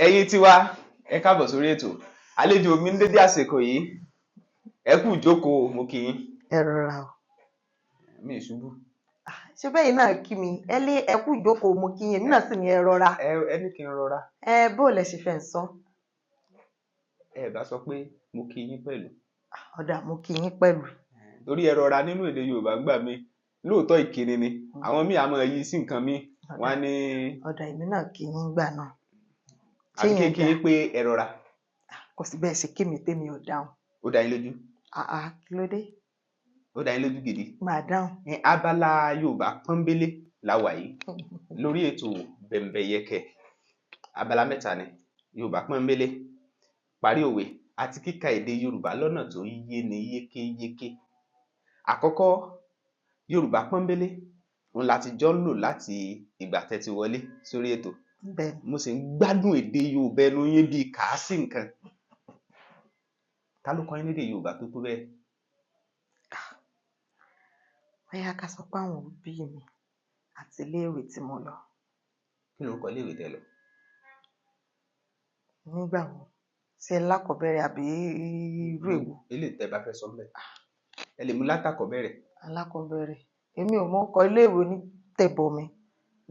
Ẹ̀yin tiwa, ẹ káàbọ̀ sórí ètò. Àlejò mi ní dédé àsìkò yìí, ẹ kú ìjókòó, mo kí yín. Ẹ rọra o. Mi ì ṣubú. Ṣé bẹ́ẹ̀ náà kí mi, ẹ lé ẹ kú ìjókòó, mo kí yín, èmi náà sì ní ẹ rọra. Ẹ ní kí n rọra. Ẹ bó lẹ ṣe fẹ́ ń sọ? Ẹ bá sọ pé mo kí yín pẹ̀lú. Ọ̀dà, mo kí yín pẹ̀lú. Torí ẹ rọra nínú èdè Yorùbá gbà mí, lóòótọ́ ìkíni ni, àwọn míì á máa yí sí nǹkan míì, wọ́n á ní. Ọ̀dà, èmi náà kí yín gbà náà. Àbí kí n kí yín pé ẹ rọra? Kò sí bẹ́ẹ̀ ṣe kí mi tèmi ò dáhùn. Ó dá yín lójú? Àá, kí ló dé? Ó dá yín lójú gidi? Màá dáhùn. Ní abala Yorùbá pọ́nbélé la wà yìí lórí ètò Bẹ̀m̀bẹ̀yẹkẹ. Abala mẹ́ta ni: Yorùbá pọ́nbélé, parí òwe, àti kíka èdè Yorùbá lọ́nà tó yé ni yékéyéké. Àkọ́kọ́, Yorùbá pọ́nbélé, òun la ti jọ ń lò láti ìgbà tẹ́ ti wọlé sórí ètò. Mo sì ń gbádùn èdè Yorùbá ẹnu yín bíi kàásì nǹkan. Ta ló kọ́ yín lédè Yorùbá tó tó bẹ́ẹ̀? Bóyá ká sọ pé àwọn òbí mi àti iléèwé tí mo lọ. Kí ni orúkọ iléèwé tẹ́ lọ? Nígbà wo? Ṣé lákọ̀ọ́bẹ̀rẹ̀ àbí irú èwo? Eléyìí tẹ́ bá fẹ́ sọ ńbẹ̀. Ẹ lè mú látàkọ́bẹ̀rẹ̀. Alákọ̀ọ́bẹ̀rẹ̀. Èmi ò mọ orúkọ iléèwé onítẹ̀bọmi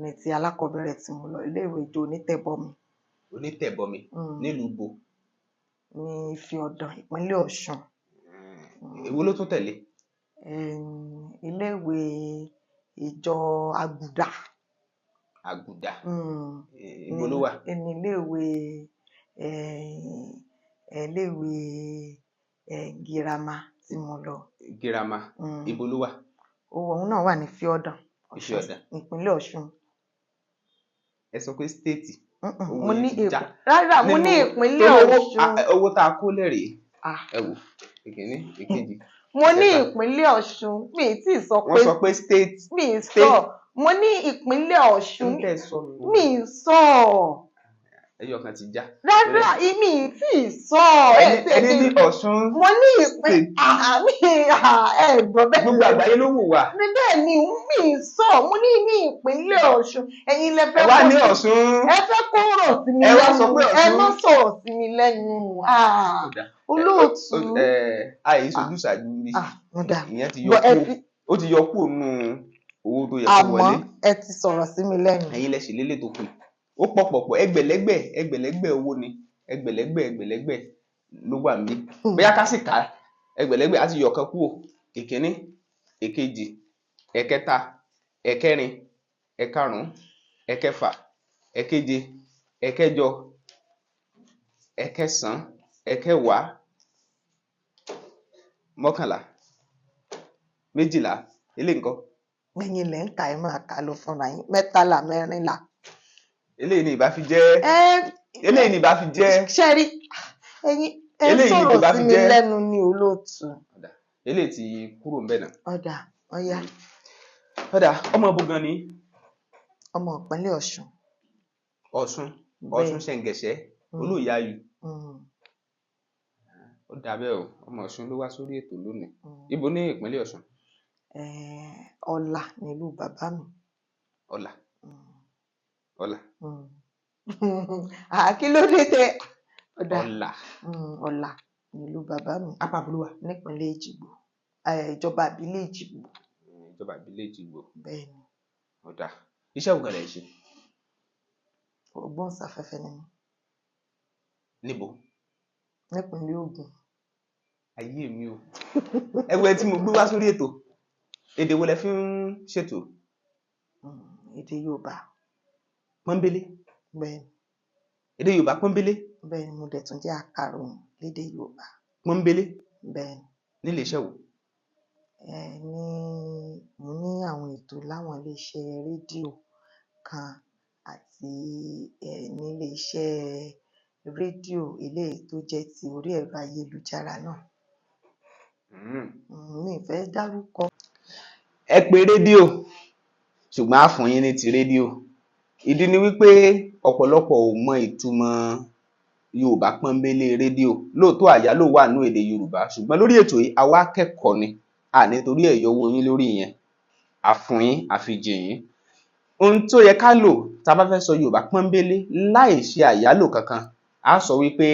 ní ti alákọ̀ọ́bẹ̀rẹ̀ tí mo lọ, iléèwé ìjọ onítẹ̀bọmi. Onítẹ̀bọmi nílùú bo? Ní Ife Ọ̀dàn, ìpínlẹ̀ Ọ̀ṣun. Èwo ló tún tẹ̀lé? Iléèwé ìjọ Àgùdà. Àgùdà. Ibo ló wà? Ní iléèwé iléèwé girama tí mo lọ. Girama. Ibo ló wà? Òun náà wà ní Ife Ọ̀dàn, Ife Ọ̀dàn. Ìpínlẹ̀ Ọ̀ṣun. Ẹ sọ pé stéètì. Mo ní rárá, mo ní ìpínlẹ̀ Ọ̀ṣun. Owó tá a kó lẹ́rìí. Ẹ wò, ìkíní, ìkejì. Mo ní ìpínlẹ̀ Ọ̀ṣun, mi ì tí ì sọ pé. Wọ́n sọ pé state. Mi ì sọ, mo ní ìpínlẹ̀ Ọ̀ṣun. Mi ì sọ. Ẹyọ kan ti já. Rárá, mi ì tí ì sọ. Ẹni ní Ọ̀ṣun. Mo ní ìpín mi ẹ gbọ́ bẹ́ẹ̀. Gbogbo àgbáyé ló wù wá. Bẹ́ẹ̀ ni, mi ì sọ, mo ní ní ìpínlẹ̀ Ọ̀ṣun. Ẹ̀yin lẹ fẹ́ kó. Ẹ wá ní Ọ̀ṣun. Ẹ fẹ́ kó rọ̀ sí mi lẹ́nu. Ẹ wá sọ pé Ọ̀ṣun. Ẹ má sọ̀rọ̀ sí mi lẹ́nu. Olóòtú. Àì sojú ṣàjú rí. Ìyẹn ti yọ kú. Ó ti yọ kú nù owó tó yẹ kó wọlé. Àmọ́ ẹ ti sọ̀rọ̀ sí mi lẹ́nu. Ẹ̀yin lẹ ṣì lélẹ̀ tó kù. Ó pọ̀ pọ̀pọ̀, ẹgbẹ̀lẹ́gbẹ̀ ẹgbẹ̀lẹ́gbẹ̀ owó ni, ẹgbẹ̀lẹ́gbẹ̀ ẹgbẹ̀lẹ́gbẹ̀ ló wà níbí. Bóyá ká sì ká ẹgbẹ̀lẹ́gbẹ̀ á ti yọ ọ̀kan kúrò. Ìkíní, èkejì, ẹ̀kẹta, ẹ̀kẹrin, ẹ̀karùn-ún, ẹ̀kẹfà, ẹ̀keje, ẹ̀kẹjọ, ẹ̀kẹsàn-án, ẹ̀kẹwàá, mọ́kànlá, méjìlá, eléyìí ńkọ́? Ẹ̀yin lẹ ń kà, ẹ máa kà lọ fúnra yín, mẹ́tàlá, mẹ́rìnlá. Eléyìí ni ìbá fi jẹ́. Eléyìí ni ìbá fi jẹ́. Ṣé rí, ẹ̀yin ẹ sọ̀rọ̀ sí mi lẹ́nu ni olóòtú. Eléyìí ti kúrò ńbẹ̀ náà. Ọ̀dà, ọ̀yá. Ọ̀dà, ọmọ ibo gan ni? Ọmọ ìpínlẹ̀ Ọ̀ṣun. Ọ̀ṣun, Ọ̀ṣun ṣẹ̀ǹgẹ̀ṣẹ̀, olóòyàyù. Ó dà bẹ́ẹ̀ o, ọmọ Ọ̀ṣun ló wá sórí ètò lónìí. Ibo ní ìpínlẹ̀ Ọ̀ṣun? Ọ̀la nílùú bàbá mi. Ọ̀la. Ọ̀la. Kí ló dé tẹ? Ọ̀dà. Ọ̀la. Ọ̀la nílùú bàbá mi. Apá ibo ló wà? Nípínlẹ̀ Èjìgbò, ìjọba ìbílẹ̀ Èjìgbò. Ìjọba ìbílẹ̀ Èjìgbò. Bẹ́ẹ̀ni. Ọ̀dà. Iṣẹ́ wo gan lẹ̀ ń ṣe? Ògbóǹsáfẹ́fẹ́ ni mí. Níbo? Nípínlẹ̀ Ògùn. Ayé mi o. Ẹ wo ẹ tí mo gbé wá sórí ètò. Èdè wo lẹ fi ń ṣètò? Èdè Yorùbá. Pọ́nbélé. Bẹ́ẹ̀ni. Èdè Yorùbá pọ́nbélé. Bẹ́ẹ̀ni, mo dẹ̀ tún jẹ́ akàròyìn lédè Yorùbá. Pọ́nbélé. Bẹ́ẹ̀ni. Nílé iṣẹ́ wo? Ní mo ní àwọn ètò láwọn ilé iṣẹ́ rédíò kan àti nílé iṣẹ́ rédíò eléyìí tó jẹ́ ti orí ẹ̀rọ ayélujára náà. Mi ì fẹ́ dárúkọ. Ẹ pé rédíò, ṣùgbọ́n a fún yín ní ti rédíò. Ìdí ni wípé ọ̀pọ̀lọpọ̀ ò mọ ìtumọ̀ Yorùbá pọ́nbélé rédíò. Lóòótọ́ àyálò wà nínú èdè Yorùbá, ṣùgbọ́n lórí ètò yìí àwa akẹ́kọ̀ọ́ ni, a nítorí ẹ̀ yọ owó yín lórí ìyẹn. A fún yín, a fi jìn yín. Ohun tó yẹ ká lò tá a bá fẹ́ sọ Yorùbá pọ́nbélé láì ṣe àyálò kankan, á sọ wípé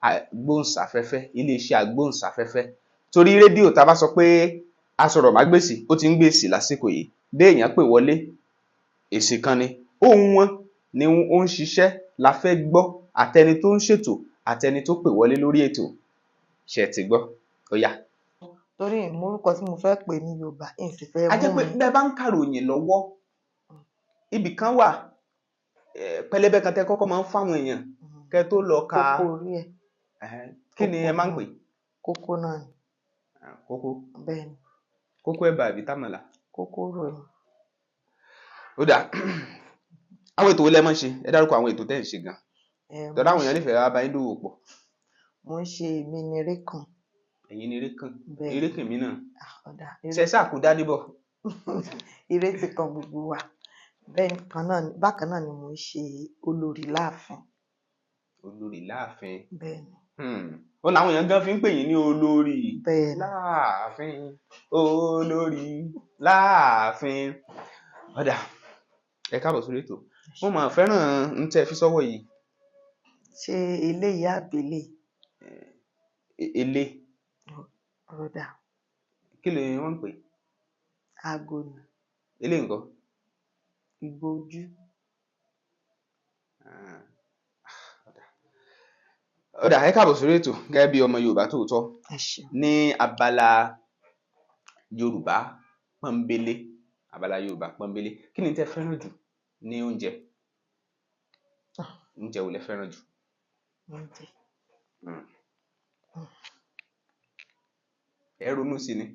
agbóhùnsáfẹ́fẹ́, iléeṣẹ́ agbóhùnsáfẹ́fẹ́. Torí rédíò, tá a bá sọ pé asọ̀rọ̀mágbèsì, ó ti ń gbèsì lásìkò yìí. Béèyàn pè wọlé, èsì kan ni ohùn wọn ni ó ń ṣiṣẹ́ la fẹ́ gbọ́, àtẹni tó ń ṣètò àtẹni tó pè wọlé lórí ètò. Ṣe ti gbọ́? Ó yá. Torí ìmúrúkọ tí mo fẹ́ pè ní Yorùbá, n sì fẹ́ A jẹ́ mú pé mi. Bẹ́ẹ̀ bá ń kàròyìn lọ́wọ́, ibì kan wà pẹlẹbẹ kan tẹ́ kọ́kọ́ máa ń fáwọn èèyàn kẹ́ tó lọ ka. Kókó orí ẹ̀. Kí ni ẹ máa ń pè? Kókó náà ni. Kókó. Bẹ́ẹ̀ ni. Kókó ẹ̀bà àbí tàmàlà? Kókó ròyìn. Ó dà, àwọn ètò wo lẹ máa ń ṣe? Ẹ dárúkọ àwọn ètò tẹ́ ẹ̀ ń ṣe gan. Tọ́lá àwọn èèyàn lè fẹ́ wá bá yín dòwò pọ̀. Mo ń ṣe Èmi ni eré kan. Ẹ̀yin ni eré kan? Bẹ́ẹ̀. Eré kàn mí náà. Ọ̀dà. Ṣe sáà kú dání bọ̀. Eré ti kan gbogbo wa. Bẹ́ẹ̀ kan náà, bákan náà ni mo ń ṣe Olórí Láàfin. Olórí Láàfin. Bẹ́ẹ̀ ni. Ó làwọn èèyàn gan fi ń pè yín ní olórí Bẹ́ẹ̀ ni. láàfin. Olórí Láàfin. Ọ̀dà, ẹ káàbọ̀ sórí ètò. Mo máa fẹ́ràn ń tẹ́ fi sọ́wọ́ yìí. Ṣé eléyìí àbílẹ̀? Ele. Ọ̀dà. Kí ni wọ́n ń pè? Aago ni. Ele nǹkan. Ìgò ojú. Ọ̀dà, ẹ káàbọ̀ sórí ètò gẹ́gẹ́ bí ọmọ Yorùbá tòótọ́. Ẹ ṣeun. Ní abala Yorùbá pọ́nbélé, abala Yorùbá pọ́nbélé, kí ni tẹ́ fẹ́ràn jù ní oúnjẹ? Oúnjẹ wo lẹ fẹ́ràn jù? Oúnjẹ. Ẹ ronú sí ni.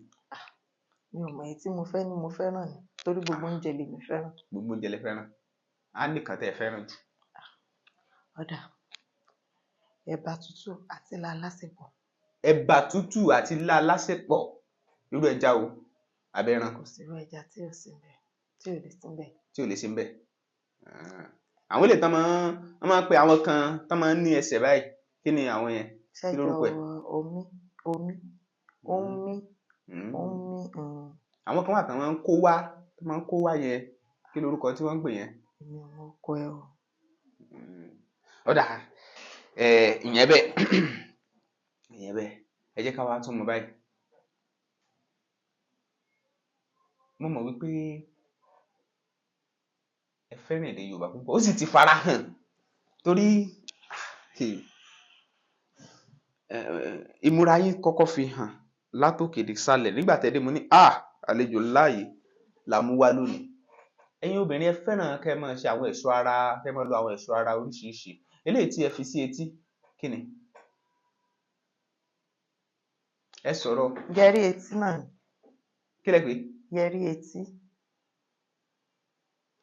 Mi ò mọ èyí tí mo fẹ́ ní mo fẹ́ràn ni, torí gbogbo oúnjẹ lèmi fẹ́ràn. Gbogbo oúnjẹ lẹ fẹ́ràn. Á nìkan tẹ́ ẹ fẹ́ràn jù. Ọ̀dà, ẹ̀bà tútù àti ilá alásèpọ̀. Ẹ̀bà tútù àti ilá alásèpọ̀. Irú ẹja wo? Abẹ́ran? Kò sí irú ẹja tí ò sí ńbẹ̀, tí ò lè sí ńbẹ̀. Tí ò lè sí ńbẹ̀. Àwọn ilé tán máa ń, wọ́n máa ń pe àwọn kan tán máa ń ní ẹsẹ̀ báyìí. Kí ni àwọn yẹn? Kí lorúkọ ẹ̀? Ṣẹ́jọ omi, omi, omi, omi. Àwọn kan wà tán máa ń kó wá, tán máa ń kó wá yẹn. Kí lorúkọ tí wọ́n ń pè yẹn? Èmi ò mọ orúkọ ẹ o. Ọ̀dà, ìyẹn bẹ́ẹ̀. Ìyẹn bẹ́ẹ̀. Ẹ jẹ́ ká wá tún mọ̀ báyìí. Mo mọ̀ wípé ẹ fẹ́ràn èdè Yorùbá púpọ̀, ó sì ti fara hàn torí ìmúra yín kọ́kọ́ fi hàn látòkè dé sálẹ̀ nígbà tẹ́ dé. Mo ní àlejò ńlá yìí la mú wá lónìí. Ẹ̀yin obìnrin, ẹ fẹ́ràn kẹ́ ẹ máa ṣe àwọn ẹ̀ṣọ́ ara, kẹ́ ẹ máa lo àwọn ẹ̀ṣọ́ ara oríṣiríṣi. Eléyìí tí ẹ fi sí etí, kí ni? Ẹ sọ̀rọ̀. Yẹrí etí náà ni. Kí lẹ pè? Yẹrí etí.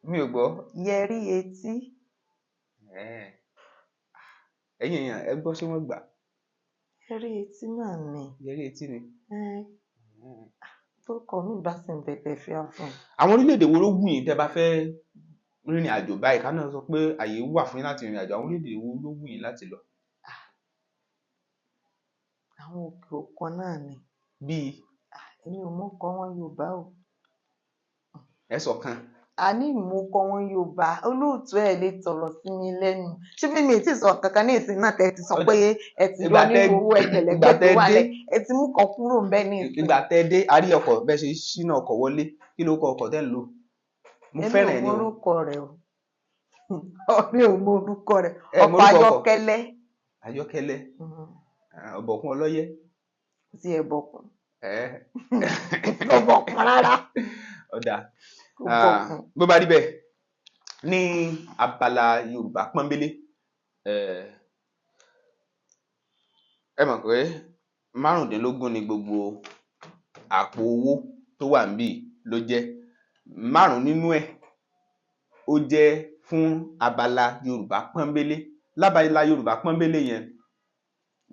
Mi ò gbọ́. Yẹrí etí. Ẹ̀yin èèyàn, ẹ gbọ́, ṣé wọ́n gbà? Yẹrí etí náà ni. Yẹrí etí ni. Tó kọ mí bá sì ń bẹ̀bẹ̀ fi hàn fún un. Àwọn orílẹ̀-èdè wo ló wù yín tẹ́ bá fẹ́ rìnrìn àjò báyìí? Ká náà sọ pé àyè wà fún yín láti rìnrìn àjò, àwọn orílẹ̀-èdè wo ló wù yín láti lọ? Àwọn òkè òkun náà ni. Bíi? Èmi ò mọ̀ kọ́ wọn Yorùbá o. Ẹ sọ kan. A ní ìmú kọ́ wọn Yorùbá. Olóòtú, ẹ̀ lè tọ̀rọ̀ sí mi lẹ́nu. Ṣé bí mi ti sọ kankan ní ìsìn náà tẹ́ ti sọ pé ẹ ti lọ nínú owó ẹgbẹ̀lẹ́gbẹ̀ tó wà lẹ̀, ẹ ti mú kan kúrò ń bẹ́ ní ìsìn. Ìgbà tẹ́ dé, a rí ọkọ̀ bẹ́ẹ̀ ṣe ṣínà ọkọ̀ wọlé. Kí ló kọ ọkọ̀ tẹ́ ń lò? Mo fẹ́ràn ẹ̀ ni o. Èmi ò mọ orúkọ rẹ̀ o. Mi ò mọ orúkọ rẹ̀. Ọkọ̀ ayọ́kẹ́lẹ́. Ayọ́kẹ́lẹ́. Ọ̀bọ̀kún ọlọ́yẹ́. Tí ẹ bọ̀kún. Kò bọ̀kún rárá. Ọ̀dà, bó bá rí bẹ́ẹ̀, ní abala Yorùbá pọ́nbélé, ẹ mọ̀ pé 15 ni gbogbo àpò owó tó wà níbí ló jẹ́. 5 nínú ẹ̀ ó jẹ́ fún abala Yorùbá pọ́nbélé. Lábala Yorùbá pọ́nbélé yẹn,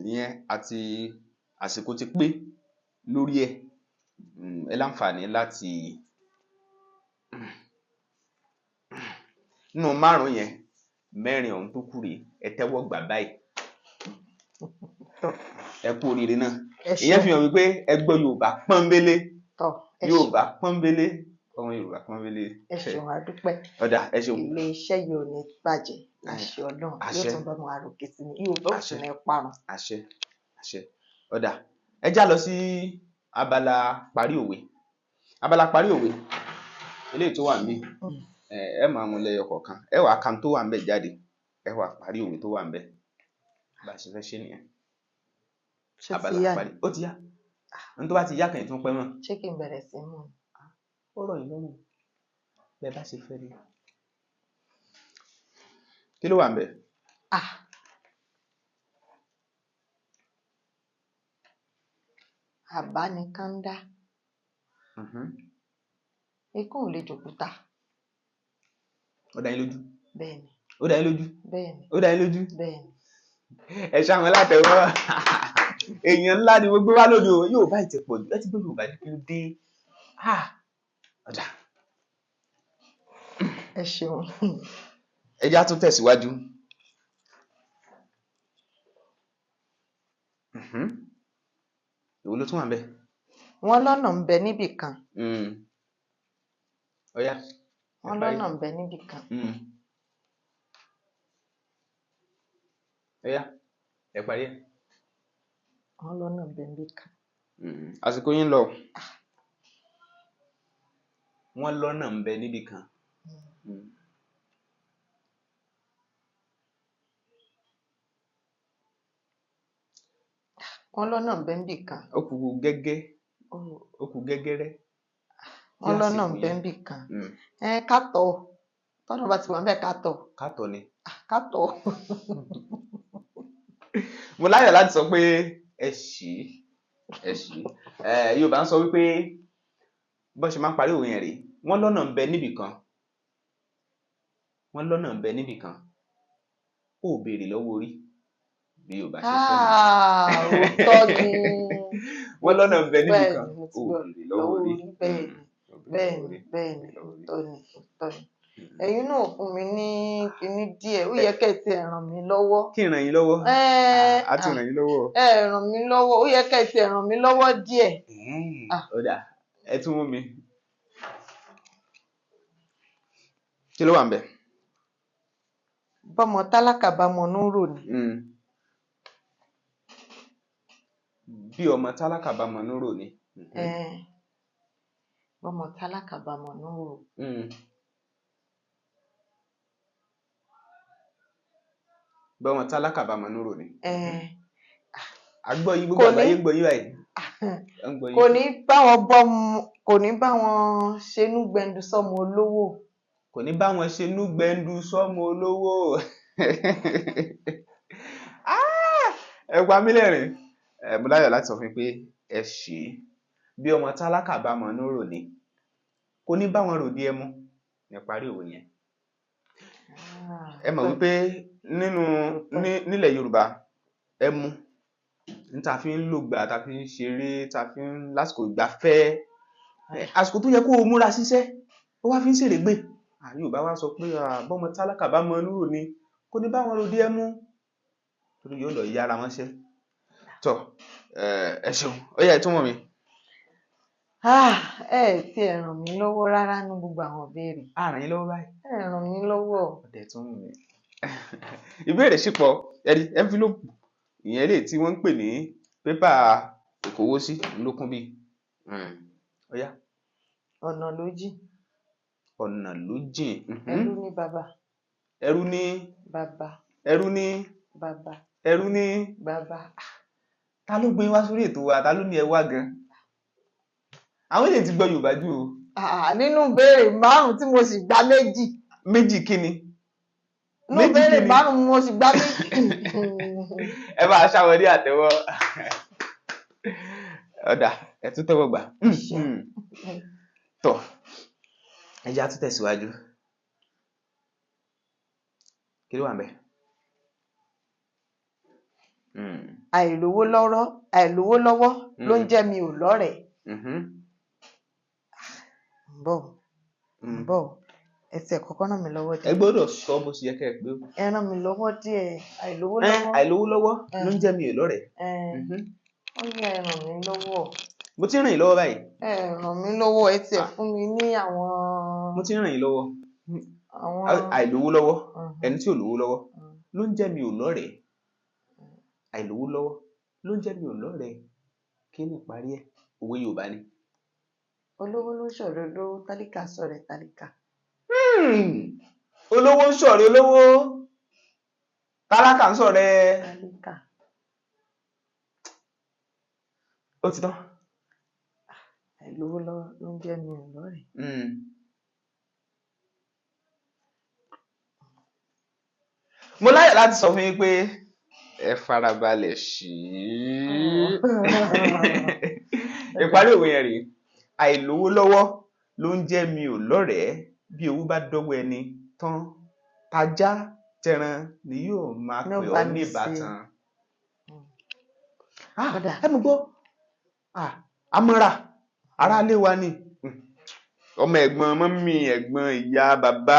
ìyẹn àti àsìkò ti pé lórí ẹ̀. Ẹ láǹfààní láti nínú 5 yẹn, 4 ọ̀hún tó kù rèé, ẹ tẹ́wọ́ gbà báyìí. Ẹ kú oríire náà. Ìyẹn fi hàn wípé ẹ gbọ́ Yorùbá pọ́nbélé. Yorùbá pọ́nbélé. Ọmọ Yorùbá pọ́nbélé. Ẹ ṣeun, a dúpẹ́. Ọ̀dà, ẹ ṣeun. Ilé iṣẹ́ yìí ò ní bàjẹ́ láṣẹ Ọlọ́run, yóò Àṣẹ. tún bá wọn àròkè sí ni, Yorùbá ò sì Àṣẹ. ní parun. Àṣẹ, àṣẹ. Ọ̀dà, ẹ já lọ sí abala parí òwe. Abala parí òwe eléyìí tó wà níbí, ẹ máa mú lẹ́yọ kọ̀ọ̀kan, ẹ wàá kan tó wà ńbẹ̀ jáde, ẹ wàá parí òwe tó wà ńbẹ̀. Bá a ṣe fẹ́ ṣe nìyẹn. Ṣé ti Abala yá ni? parí ó ti yá. N tó bá ti yá kàn tún pẹ́ mọ́. Ṣé kí n bẹ̀rẹ̀ sí í mú un? Ó rọ̀ yín lọ́rùn, bẹ́ẹ̀ bá ṣe fẹ́ ni. Kí ló wà ńbẹ̀? Ah! Àbá ni kánńdá. Ikún ò lè jòkúta. Ó dá yín lójú? Bẹ́ẹ̀ni. Ó dá yín lójú? Bẹ́ẹ̀ni. Ó dá yín lójú? Bẹ́ẹ̀ni. Ẹ ṣàwọn látẹ̀wọ́. Èèyàn ńlá ni gbogbo wa lónìí o. Yóò bá ìtẹ̀ pọ̀ jù. Ẹ ti gbé Yorùbá kí ló dé? Ọ̀dà. Ẹ ṣeun. Ẹ já tún tẹ̀síwájú. Èwo ló tún wà ńbẹ̀? Wọ́n lọ́nà ń bẹ níbì kan. Ọ̀yá. Wọ́n lọ́nà ń bẹ níbì kan. Ọ̀yá, ẹ parí ẹ̀. Wọ́n lọ́nà ń bẹ níbì kan. Àsìkò yín lọ. Wọ́n lọ́nà ń bẹ níbì kan. Wọ́n lọ́nà ń bẹ níbì kan. Ó kù gẹ́gẹ́. Ó kù gẹ́gẹ́rẹ́. Wọ́n lọ́nà ń bẹ níbì kan. Ẹ ká tọ̀, tọ́nà bá ti wà ńbẹ̀ ká tọ̀. Ká tọ̀ ni. Ká tọ̀. Mo láyọ̀ láti sọ pé ẹ ṣì, ẹ ṣì. Yorùbá ń sọ wípé bọ́n ṣe máa ń parí òwe yẹn rèé, wọ́n lọ́nà ń bẹ níbì kan. Wọ́n lọ́nà ń bẹ níbì kan. Ó béèrè lọ́wọ́ orí bí Yorùbá ṣe sọ nìyẹn. Òótọ́ ni. Wọ́n lọ́nà ń bẹ níbì kan. Bẹ́ẹ̀ni, mo ti Ó gbọ́ béèrè lọ́wọ́ orí. Bẹ́ẹ̀ni, bẹ́ẹ̀ni, bẹ́ẹ̀ni, òótọ́ ni, òótọ́ ni. Ẹ̀yin náà fún mi ní kinní díẹ̀, ó yẹ kẹ́ ẹ ti ràn mí lọ́wọ́. Kí n ràn yín lọ́wọ́? A ti ràn yín lọ́wọ́. Ẹ ràn mí lọ́wọ́, ó yẹ kẹ́ ẹ ti ràn mí lọ́wọ́ díẹ̀. Ó dà, ẹ tún mú mi. Kí ló wà ńbẹ̀? Bọ́mọ tálákà bá mọ inú rò ni. Bí ọmọ tálákà bá mọ inú rò ni. Bọ́mọ tálákà bá mọ inú rò. Bọ́mọ tálákà bá mọ inú rò ni. A gbọ́ yín, gbogbo àgbáyé ń gbọ́ yín báyìí. Ń gbọ́ yín. Kò ní bá wọn bọ́mọ, kò ní bá wọn ṣenú gbẹndu sọ́mọ olówó. Kò ní bá wọn ṣenú gbẹndu sọ́mọ olówó. Ẹ pa mí lẹ́rìn. Mo láyọ̀ láti sọ fún yín pé ẹ ṣì é. Bí ọmọ tálákà bá mọ inú rò ni, kò ní bá wọn ròde ẹmu. Ní parí òwe yẹn. Ẹ mọ̀ wípé nílẹ̀ Yorùbá, ẹmu ní ta fi ń lògbà, ta fi ń ṣeré, ta fi ń lásìkò ìgbafẹ́. Àsìkò tó yẹ kó o múra síṣẹ́, ó wá fi ń ṣèrègbè. Yorùbá wá sọ pé bọ́mọ tálákà bá mọ inú rò ni, kò ní bá wọn ròde ẹmu. Torí yóò lọ yára mọ́ṣẹ́. Tọ́, ẹ ṣeun, ó yá ẹ tún mọ̀ mi. Ẹ ti ẹ ràn mí lọ́wọ́ rárá ní gbogbo àwọn ìbéèrè. A ràn yín lọ́wọ́ báyìí. Ẹ ràn mí lọ́wọ́. Ọ̀dẹ̀ tún mú mi. Ìbéèrè sì pọ̀, ẹ rí envelope ìyẹn eléyìí tí wọ́n ń pè ní pépà ìkówósí ló kún bí. Ó yá. Ọ̀nà ló jìn. Ọ̀nà ló jìn. Ẹrú ní bàbá. Ẹrú ní. Bàbá. Ẹrú ní. Bàbá. Ẹrú ní. Bàbá. Ta ló gbé wá sórí ètò wa? Ta ló ní ẹ wá gan? Àwọn èlé ti gbọ́ Yorùbá jù o. Nínú ìbéèrè márùn-ún tí mo sì gba méjì. Méjì kí ni? Nínú ìbéèrè márùn-ún mo sì gba méjì. Ẹ bá a ṣàwọn ní àtẹ́wọ́. Ọ̀dà, ẹ tún tẹ́wọ́ gbà. Tọ́, ẹ jẹ́ á tún tẹ̀síwájú. Kí ló wà ńbẹ̀? Àìlówó lọ́rọ́, àìlówó lọ́wọ́ ló ń jẹ́ mi ò lọ́rẹ̀ẹ́. Ń bọ̀, ń bọ̀. Ẹ tiẹ̀ kọ́kọ́ ràn mí lọ́wọ́ díẹ̀. Ẹ gbọ́dọ̀ sọ bó ṣe yẹ kẹ́ ẹ pé. Ẹ ràn mí lọ́wọ́ díẹ̀, àìlówó lọ́wọ́. Àìlówó lọ́wọ́ ló ń jẹ́ mi ò lọ́rẹ̀ẹ́. Ó yẹ ẹ ràn mí lọ́wọ́. Mo ti ń ràn yín lọ́wọ́ báyìí. Ẹ ràn mí lọ́wọ́, ẹ tiẹ̀ fún mi ní àwọn. Mo ti ń ràn yín lọ́wọ́. Àwọn. Àìlówó lọ́wọ́, ẹni tí ò lówó lọ́wọ́ ló ń jẹ́ mi ò lọ́rẹ̀ẹ́. Àìlówó lọ́wọ́ ló ń jẹ́ mi ò lọ́rẹ̀ẹ́. Kí ni ìparí ẹ̀? Òwe Yorùbá ni. Olówó ló ń ṣọ̀rẹ́ olówó, tálíkà ṣọ̀rẹ́ tálíkà. Olówó ń ṣọ̀rẹ́ olówó, tálákà ń ṣọ̀rẹ́ tálíkà. Ó ti tán. Àìlówó lọ́wọ́ ló ń jẹ́ mi ò lọ́rẹ̀ẹ́. Mo láyọ̀ láti sọ fún yín pé ẹ farabalẹ̀ sí i. Ìparí òwe yẹn rèé: àìlówó lọ́wọ́ ló ń jẹ́ mi ò lọ́rẹ̀ẹ́, bí owó bá dọ́wọ́ ẹni tán, tajá tẹran ni yóò máa Ní pè ó bá ọ́ ní ní ṣe. ìbátan. Ó dáa. Ẹ mọ̀ gbọ́, àmọ́ra aráalé wa ni ọmọ ẹ̀gbọ́n mọ́mí, ẹ̀gbọ́n ìyá bàbá,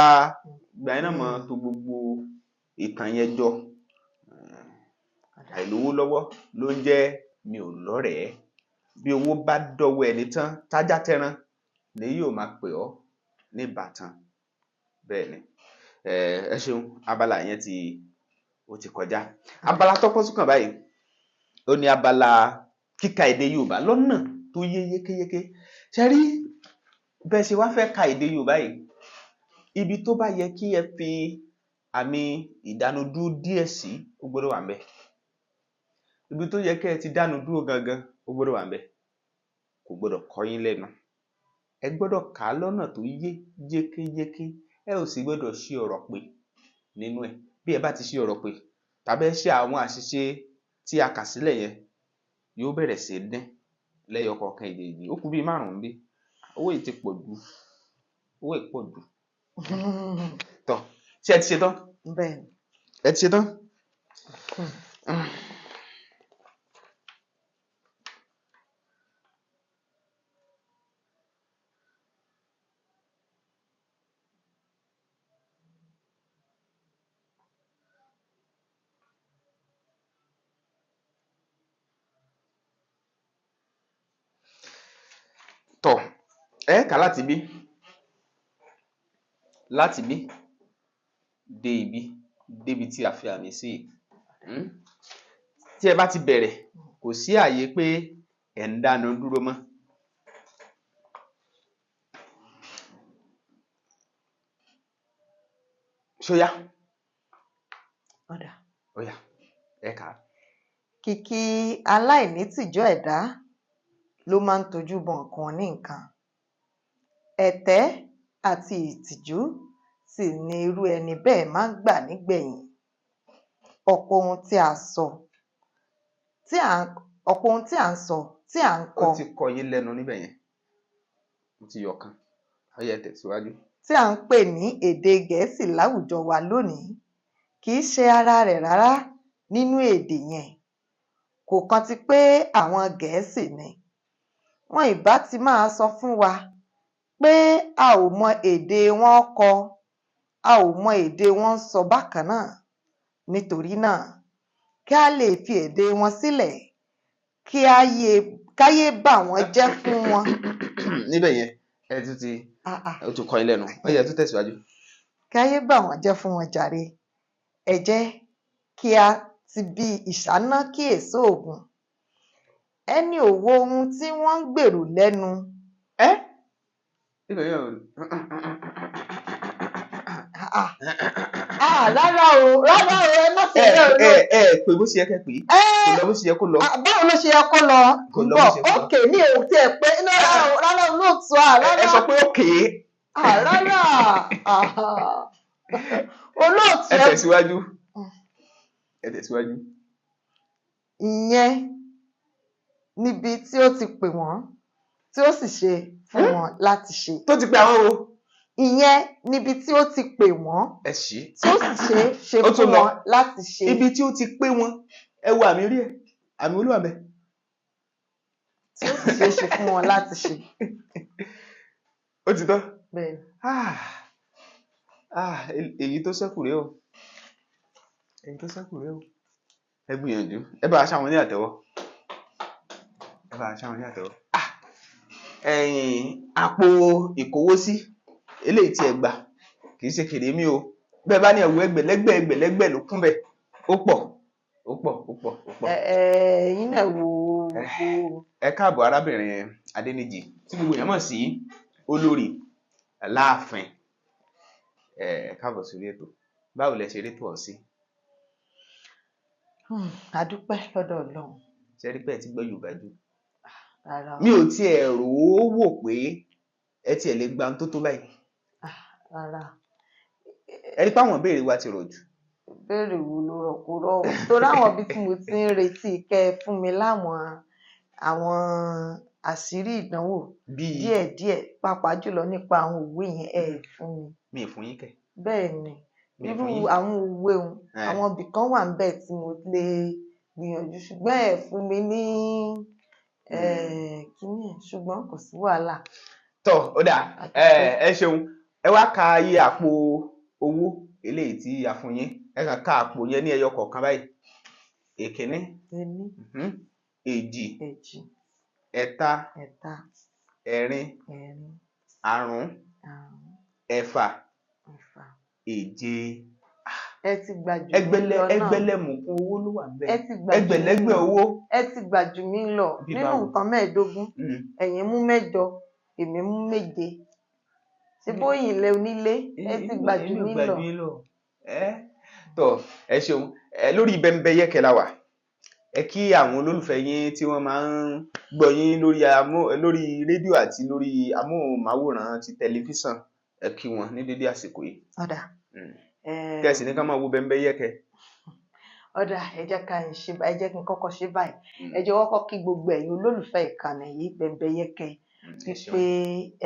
ìgbà yẹn náà mọ̀ tó gbogbo ìtàn yẹn jọ. Àìlówó lọ́wọ́ ló ń jẹ́ mi ò lọ́rẹ̀ẹ́, bí owó bá dọ́wọ́ ẹni tán, tájá tẹran ni yóò máa pè ọ́ ní ìbátan. Bẹ́ẹ̀ ni. Ẹ ṣeun, abala yẹn ti ó ti kọjá. Abala tọ́pọ́ sún kàn báyìí ó ní abala kíka èdè Yorùbá lọ́nà tó yé yékéyéké. Ṣe rí bẹ́ẹ̀ ṣe wá fẹ́ ka èdè Yorùbá yìí, ibi tó bá yẹ kí ẹ fi àmì ìdánudúró díẹ̀ sí, ó gbọ́dọ̀ wà ńbẹ̀. Ibi tó yẹ kí ẹ ti dánu dúró gangan, ó gbọ́dọ̀ wà ńbẹ̀. Kò gbọ́dọ̀ kọ yín lẹ́nu. Ẹ gbọ́dọ̀ kà á lọ́nà tó yé yékéyéké. Ẹ ò sì gbọ́dọ̀ ṣí ọ̀rọ̀ pè nínú ẹ̀. Bí ẹ bá ti ṣí ọ̀rọ̀ pè tàbí ẹ ṣe àwọn àṣìṣe tí a kà sílẹ̀ yẹn, yóò bẹ̀rẹ̀ sí í dín lẹ́yọ kọ̀ọ̀kan èjèèjì. Ó kù bíi márùn-ún bí. Owó yìí ti pọ̀ jù. Owó yìí pọ̀ jù. Tọ́, ṣé ẹ ti ṣe tán? Bẹ́ẹ̀ni. Ẹ ti ṣe tán? Tọ́, ẹ kà láti bí, láti bí dé ibi, débi tí a fi àmì sí yìí. Tí ẹ bá ti bẹ̀rẹ̀, kò sí àyè pé ẹ̀ ń dánu dúró mọ́. Ṣó yá? Ó dáa. Ó yá, ẹ kà á. Kìkì aláìnítìjú ẹ̀dá ló máa ń tojú bọ nǹkan ní nǹkan. Ẹ̀tẹ́ àti ìtìjú sì ni irú ẹni bẹ́ẹ̀ máa ń gbà nígbẹ̀yìn. Ọ̀pọ̀ ohun tí a sọ, tí à ń, ọ̀pọ̀ ohun tí à ń sọ, tí à ń Ó kọ. ti kọ yín lẹ́nu níbẹ̀ yẹn. Ó ti yọ kan. Ó yẹ tẹ̀síwájú. Tí à ń pè ní èdè Gẹ̀ẹ́sì láwùjọ wa lónìí, kì í ṣe ara rẹ̀ rárá nínú èdè yẹn. Kò kan ti pé àwọn Gẹ̀ẹ́sì ni. Wọn ìbá ti máa sọ fún wa pé a ò mọ èdè wọn kọ, a ò mọ èdè wọn sọ bákan náà. Nítorí náà, kí a lè fi èdè wọn sílẹ̀, kí a yé, káyé bà wọ́n jẹ́ fún wọn. Níbẹ̀ yẹn, ẹ tún ti, ó tún kọ yín lẹ́nu. Ó yẹ tún tẹ̀síwájú. Káyé bà wọ́n jẹ́ fún wọn jàre. Ẹ jẹ́ kí a ti bí ìṣáná kíyèsí òògùn. Ẹni ò wo ohun tí wọ́n ń gbèrò lẹ́nu. Ẹ́ níbẹ̀ yẹn ò. Rárá o, rárá o, ẹ má ṣe bẹ́ẹ̀ o. Ẹ pè bó ṣe yẹ kẹ́ pè é. Kò lọ bó ṣe yẹ kó lọ. Báwo ló ṣe yẹ kó lọ? Kò lọ bó ṣe yẹ kó lọ. Ókè ní òun tí ẹ pé rárá o, rárá o, lóòótọ́ à, rárá. Ẹ sọ pé ókè. Rárá. Olóòtú. Ẹ tẹ̀síwájú. Ẹ tẹ̀síwájú. Ìyẹn níbi tí ó ti pè wọ́n, tí ó sì ṣe fún wọn láti ṣe. Tó ti pè àwọn wo? Ìyẹn níbi tí ó ti pè wọ́n, Ẹ ṣí. tí ó sì ṣe Ó tún fún lọ. wọn láti ṣe. Ibi tí ó ti pé wọn, ẹ wo àmì rí ẹ, àmì olúwa bẹ. Tí ó sì ṣe fún wọn láti ṣe. Ó ti tán. Bẹ́ẹ̀ni. Èyí tó ṣẹ́kù rèé o. Èyí tó ṣẹ́kù rèé o. Ẹ gbìyànjú. Ẹ bá a ṣá wọn ní àtẹ́wọ́. Ẹ bá a ṣá wọn ní àtẹ́wọ́. Ẹ̀yìn àpò ìkówósí eléyìí tí ẹ gbà kì í ṣe kèrémí o. Bẹ́ẹ̀ bá ní ẹ̀wù ẹgbẹ̀lẹ́gbẹ̀ ẹgbẹ̀lẹ́gbẹ̀ ló kún bẹ̀. Ó pọ̀, ó pọ̀, ó pọ̀, ó pọ̀. Ẹ ẹ ẹ̀yin náà wo gbogbo. Ẹ káàbọ̀, arábìnrin Adéníjì tí gbogbo èèyàn mọ̀ sí Olórí Láàfin. Ẹ káàbọ̀ sórí ètò. Báwo lẹ ṣe rí tó ọ sí? A dúpẹ́ lọ́dọ̀ Ọlọ́run. Ṣe rí pé ẹ ti gbọ́ Yorùbá jù? Rárá o. Mi ò tiẹ̀ rò ó wò pé ẹ tiẹ̀ lè gba ohun tó tó báyìí. Ah, rárá. Ẹ rí pé àwọn ìbéèrè wa ti rọ̀ jù. Ìbéèrè wo ló rọ̀? Kó rọ̀ o, torí àwọn ibi tí mo ti ń retí kẹ́ ẹ fún mi láwọn àwọn àṣírí ìdánwò bíi díẹ̀díẹ̀, pàápàá jùlọ nípa àwọn òwe yẹn, ẹ fún mi. Mi ì fún yín kẹ̀? Bẹ́ẹ̀ ni. Mi ì Irú fún yín. àwọn òwe òun, àwọn ibì kan wà níbẹ̀ tí mo lè gbìyànjú, ṣùgbọ́n ẹ fún mi ní kíní ẹ̀, ṣùgbọ́n kò sí wàhálà. Tọ́, ó dà. A ẹ dúpẹ́. Ẹ ṣeun. Ẹ wá ka iye àpò owó eléyìí tí a fún yín. Ẹ kàn ka àpò yẹn ní ẹyọ kọ̀ọ̀kan báyìí. Èkíní, Ení, èjì, èjì, ẹ̀ta, ẹ̀ta, ẹ̀rin, ẹ̀rin, àrún, àrún, ẹ̀fà, ẹ̀fà. Èje. Ẹ ti gbà jù mí Ẹgbẹ̀lẹ́ lọ náà. Ẹgbẹ̀lẹ́mùkún owó ló wà níbẹ̀. Ẹ ti gbà jù mí Ẹgbẹ̀lẹ́gbẹ̀ lọ. owó. Ẹ ti gbà jù mí lọ. Bí Nínú báwo? nǹkan 15, ẹ̀yin mú 8, èmi mú 7. Ṣé bóyìn lẹ onílé? Ẹ ti gbà jù Èmi ò mí gbà lọ. jù yín lọ. Ẹ tọ́, ẹ ṣeun. Ẹ lórí Bẹ́ńbẹ́yẹ́kẹ́ la wà. Ẹ kí àwọn olólùfẹ́ yín tí wọ́n máa ń gbọ́ yín lórí rédíò àti lórí amóhùnmáwòrán ti tẹlifíṣàn. Ẹ kí wọn ní dédé àsìkò yìí. Ó dà. Kẹ́sì ní ká máa wo Bẹ́ńbẹ́yẹ́kẹ́. Ó dà, ẹ jẹ́ ká ń ṣe, ẹ jẹ́ kí n kọ́kọ́ ṣe báyìí. Ẹ jẹ́ kọ́kọ́ kí gbogbo ẹ̀yin olólùfẹ́ ìkànnì yìí, Bẹ́ńbẹ́yẹ́kẹ́, Ẹ ṣeun. wípé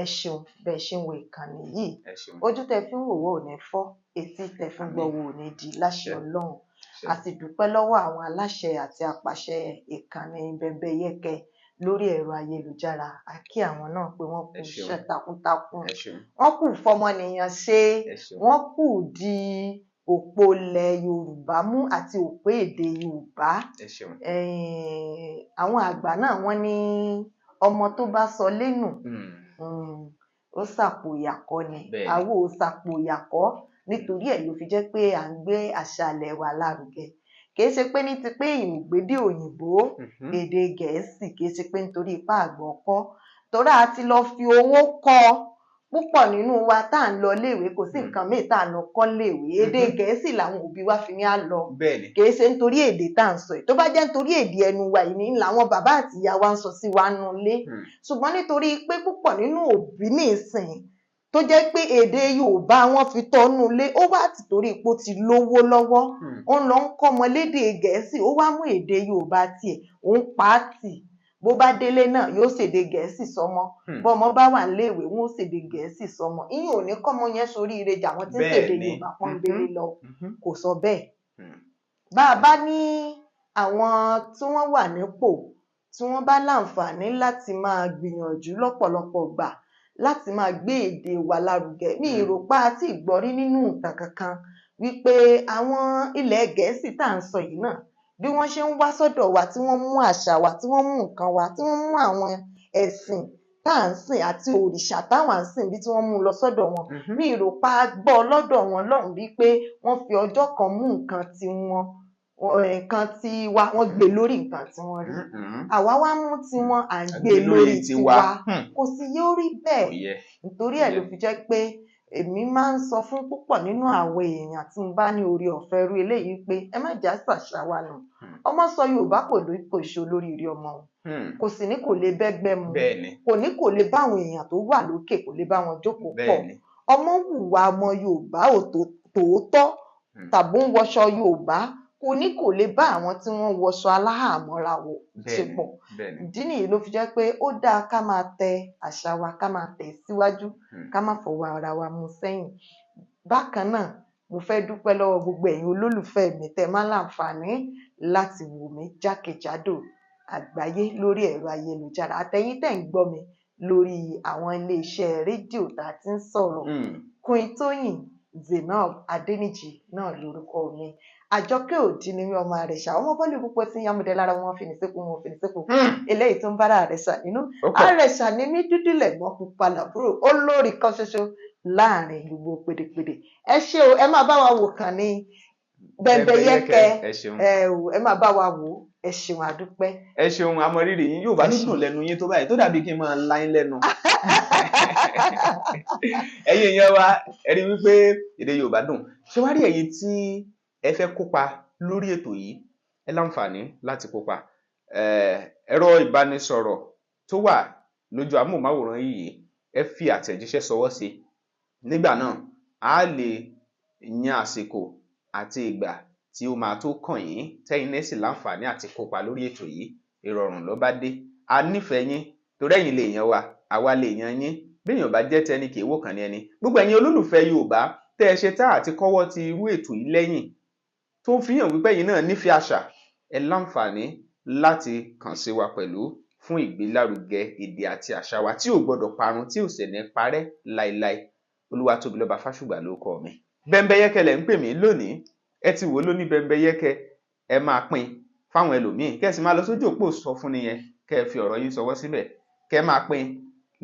ẹ ṣeun bẹ́ẹ̀ ṣe ń wo ìkànnì yìí. Ẹ ṣeun. Ojú tẹ fi ń wò wó ò ní fọ́, etí tẹ fi ń gbọ́ Àmín. wò ò ní di, láṣẹ Àṣẹ. Ọlọ́run. Àṣẹ. A sì dúpẹ́ lọ́wọ́ àwọn aláṣẹ àti apàṣẹ ìkànnì Bẹ́ńbẹ́yẹ́kẹ́ lórí ẹ̀rọ ayélujára. A kí àwọn náà pé wọ́n kú Ẹ ṣeun. iṣẹ́ takuntakun. Ẹ ṣeun. Wọ́n kù fọmọnìyàn ṣe. Ẹ ṣeun. Wọ́n kù di òpó ilẹ̀ Yorùbá mú àti òpó èdè Yorùbá. Ẹ ṣeun. Àwọn àgbà náà wọ́n ní ọmọ tó bá sọ lénù, ó sàpò ìyàkọ́ ni. Bẹ́ẹ̀ni. Àwo ò sàpò ìyàkọ́, nítorí ẹ̀ ló fi jẹ́ pé à ń gbé àṣà ilẹ̀ wa lárugẹ. Kì í ṣe pé ní ti pé èèyàn ò gbédè òyìnbó, èdè Gẹ̀ẹ́sì, kì í ṣe pé nítorí ipá àgbọ̀ kọ́, torí a ti lọ fi owó kọ́. Púpọ̀ nínú wa tá à ń lọ léèwé, kò sí nǹkan míì tá à ń lọ kọ́ léèwé, èdè Gẹ̀ẹ́sì làwọn òbí wa fi ní á lọ. Kì í ṣe nítorí èdè tá à ń sọ yìí. Tó bá jẹ́ nítorí èdè ẹnu wa yìí ní làwọn bàbá àti ìyá wa ń sọ sí wa nù lé, ṣùgbọ́n nítorí pé púpọ̀ nínú òbí nísìn tó jẹ́ pé èdè Yorùbá wọn fi tọ́nu lé, ó wá tìtorí pé ó ti lówó lọ́wọ́, ó ń lọ ń kọ́ ọmọ lédè Gẹ̀ẹ́sì, ó wá mú èdè Yorùbá tiẹ̀, ó ń pa á tì. Bó bá délé náà, yóò ṣèdè Gẹ̀ẹ́sì sọmọ. Bọ́mọ bá wà níléèwé, wọn ó ṣèdè Gẹ̀ẹ́sì sọmọ. Ìyẹn ò ní kọ́mọ yẹn soríire jà wọ́n tí ń ṣèdè Yorùbá pọ́nbélé lọ. Kò sọ bẹ́ẹ̀. Bá a bá ní àwọn tí wọ́n wà nípò, tí wọ́n bá láǹfààní láti máa gbìyànjú lọ́pọ̀lọpọ̀ gbà láti máa gbé èdè wa lárugẹ, mi ì rò pa àti ìgbọ́rí nínú ìtàn kankan wípé àwọn ilẹ̀ Gẹ̀ẹ́sì tá à ń sọ yìí náà, bí wọ́n ṣe ń wá sọ́dọ̀ wa, tí wọ́n mú àṣà wa, tí wọ́n mú nǹkan wa, tí wọ́n mú àwọn ẹ̀sìn tá à ń sìn àti òrìṣà táwa ń sìn, bí tí wọ́n mú lọ sọ́dọ̀ wọn, mi ì rò pa gbọ́ lọ́dọ̀ wọn lọ́hùn bíi pé wọ́n fi ọjọ́ kan mú nǹkan tiwọn, nǹkan tiwa, wọ́n gbé lórí nǹkan tí wọ́n rí. Àwa wá mú tiwọn, à ń gbé lórí tiwa. Kò sì yóò rí bẹ́ẹ̀. Kò yẹ. Nítorí ẹ̀ ló fi jẹ́ pé èmi máa ń sọ fún púpọ̀ nínú àwọn èèyàn tí mo bá ní oore ọ̀fẹ́ irú eléyìí pé ẹ má jà ṣàṣà wa nù. Ọmọ sọ Yorùbá, kò ló kò ṣe olóríire ọmọ o. Kò sì ní kò lè bẹ́gbẹ́ mu. Kò ní kò lè bá àwọn èèyàn tó wà lókè, kò lè bá wọn jókòó pọ̀. Ọmọ hùwà ọmọ Yorùbá ò tòótọ́ tàbí ń wọṣọ Yorùbá, kò ní kò lè bá àwọn tí wọ́n wọṣọ aláhàmọ́ra wọ̀ ṣe pọ̀. Ìdí nìyí ló fi jẹ́ pé ó dáa ká máa tẹ àṣà wa, ká máa tẹ̀ síwájú, ká má fọwọ́ ara wa mú sẹ́yìn. Bákan náà, mo fẹ́ dúpẹ́ lọ́wọ́ gbogbo ẹ̀yin olólùfẹ́ mi tẹ́ máa ń láǹfààní láti wò mí jákèjádò àgbáyé lórí ẹ̀rọ ayélujára, àtẹ̀yin tẹ́ ń gbọ́ mi lórí àwọn iléeṣẹ́ rédíò tá a ti ń sọ̀rọ̀. Queen Tóyìn Zainab Adéníjì náà lórúkọ mi. Àjọkẹ́ Òdì ni mí, ọmọ Àrẹ̀ṣà, ọmọ bọ́ọ̀lù púpọ̀ tí ń yámúdẹ lára wọn fìnísẹ́kù wọn fìnísẹ́kù, eléyìí tó ń bára Àrẹ̀ṣà nínú. Ó pọ̀. Àrẹ̀ṣà ni mí, dúdú lẹ̀gbọ́n, pupa làbúrò, olórí kan ṣoṣo láàrin gbogbo pèdèpèdè. Ẹ ṣé o, ẹ máa bá wa wò kàn ní Bẹ̀m̀bẹ̀yẹkẹ. Ẹ ṣeun. Ẹ ò, ẹ máa bá wa wò ó. Ẹ ṣeun, àdúpẹ́. Ẹ ṣeun, amọrírì yín. Yóò bá Ẹ ló ṣeun. Dùn lẹ́nu yín tó báyìí tó dàbí kí n máa la yín lẹ́nu. Ẹ̀yin èèyàn wa, ẹ rí wípé èdè Yorùbá dùn. Ṣé wàá rí ẹ̀yin tí ẹ fẹ́ kópa lórí ètò yìí, ẹ láǹfààní láti kópa. Ẹ̀rọ ìbánisọ̀rọ̀ tó wà lójú amóhùnmáwòrán yìí, ẹ fi àtẹ̀jíṣẹ́ ṣọwọ́ sí i. Nígbà náà, a lè yan àsìkò àti ìgbà tí ó máa tó kàn yín, tẹ́yin náà sì láǹfààní àti kópa lórí ètò yìí. Ìrọ̀rùn ló bá dé. A nífẹ̀ẹ́ yín torí ẹ̀yin lè yan wa, àwa lè yan yín. Béèyàn bá jẹ́ tẹni, kì í wò kàn ní ẹni. Gbogbo ẹ̀yin olólùfẹ́ Yorùbá tẹ́ ẹ ṣe tá àti kọ́wọ́ ti irú ètò yìí lẹ́yìn, tó ń fi hàn wípé ẹ̀yin náà nífẹ̀ẹ́ àṣà, ẹ láǹfààní láti kàn sí wa pẹ̀lú fún ìgbélárugẹ èdè àti àṣà wa tí ò gbọdọ̀ parun, tí ò sì ní parẹ́ láéláé. Olúwatóbilọ́ba Fásùgbà ló kọ mi. Bẹ́ńbẹ́yẹ́kẹ́ lẹ̀ ń pè mí lónìí. Ẹ ti wò ó lóní Bẹ́ńbẹ́yẹ́kẹ́. Ẹ máa pín fáwọn ẹlòmíín, kẹ́ ẹ sì máa lọ sójú òpó sọ fún nìyẹn, kẹ́ ẹ fi ọ̀rọ̀ yín ṣọwọ́ síbẹ̀, kẹ́ ẹ máa pín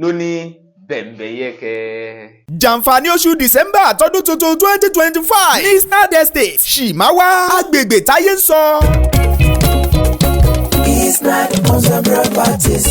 lóní Bẹ́ńbẹ́yẹ́kẹ́. Jàǹfààní oṣù December tọdún tuntun 2025 ní Snad Estate, Ṣìmáwá, agbègbè táyé ń sọ. Isnad Homes and Properties,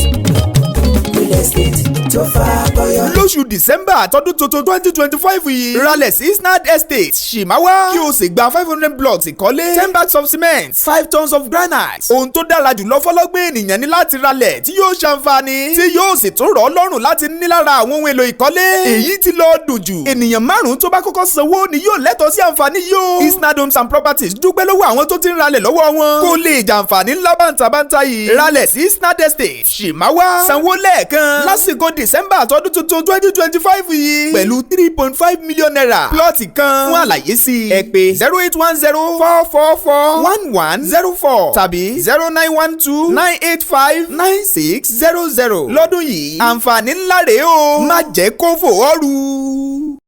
real estate tó fàkọyọ. Lóṣù December tọdún tuntun 2025 yìí, ralẹ̀ sí Snad Estate, Ṣìmáwá, kí o sì gba 500 blocks ìkọ́lé, 10 bags of cement, 5 tons of granite. Ohun tó dára jùlọ fọlọ́gbọ́n ènìyàn ní láti ralẹ̀ tí yóò ṣàǹfààní, tí yóò sì tún rọ̀ ọ́ lọ́rùn láti ní lára àwọn ohun èlò ìkọ́lé. Èyí ti lọ dùn jù. Ènìyàn márùn-ún tó bá kọ́kọ́ sanwó ni yóò lẹ́tọ̀ọ́ sí àǹfààní yìí o. Isnad Homes and Properties dúpẹ́ lọ́wọ́ àwọn tó ti ń ralẹ̀ lọ́wọ́ wọn kó lè jàǹfààní ńlá bàǹtàbàǹtà yìí. Ralẹ̀ sí Snad Estate, Ṣìmáwá, sanwó lẹ́ẹ̀kan lásìkò December tọdún tuntun 2025 yìí pẹ̀lú ₦3.5 million plọ́ọ̀tì kan. Fún àlàyé sí i, ẹ pè 08104441104 tàbí 09129859600. Lọ́dún yìí, àǹfààní ńlá rèé o, má jẹ́ kó fò ọ́ rú.